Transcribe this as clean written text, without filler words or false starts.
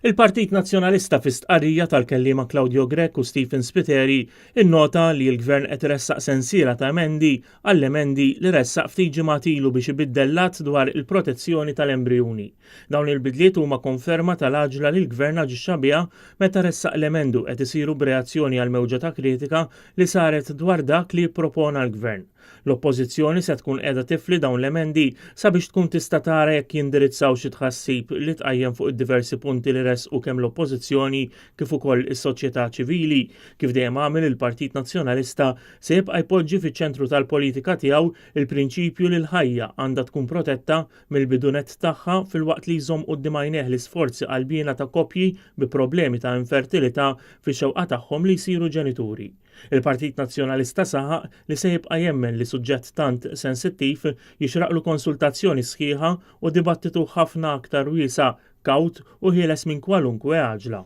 Il-Partit Nazzjonalista fi stqarrija tal-kelliema Claudio Grech u Stephen Spiteri innota li l-Gvern qed iressaq sensiela ta' emendi għall-emendi li ressaq ftit ġimgħat ilu biex ibiddel l-Att dwar il-Protezzjoni tal-Embrijuni. Dawn il-bidliet huma konferma tal-għaġla li l-Gvern aġixxa biha meta ressaq l-emendi u qed isiru b'reazzjoni għall-mewġa ta' kritika li saret dwar dak li ppropona l-Gvern. L-Oppożizzjoni se tkun qiegħda tifli dawn l-emendi sabiex tkun tista' tara jekk jindirizzaw xi tħassib li tqajjem fuq id-diversi punti li ressqu kemm l-Oppożizzjoni kif ukoll is-soċjetà ċivili. Kif dejjem għamel il-Partit Nazzjonalista se jibqa' jpoġġi fiċ-ċentru tal-politika tiegħu il-prinċipju li l-ħajja għandha tkun protetta mill-bidu nett tagħha filwaqt li jżomm quddiem għajnejh l-isforzi qalbiena ta' koppji bi problemi ta' infertilità fix-xewqa tagħhom li jsiru ġenituri. Il-Partit Nazzjonalista saħaq li se jibqa' jemmen li suġġett tant sensittiv jixraqlu konsultazzjoni sħiħa u dibattitu ħafna aktar wiesa', kawt u ħieles minn kwalunkwe għaġla.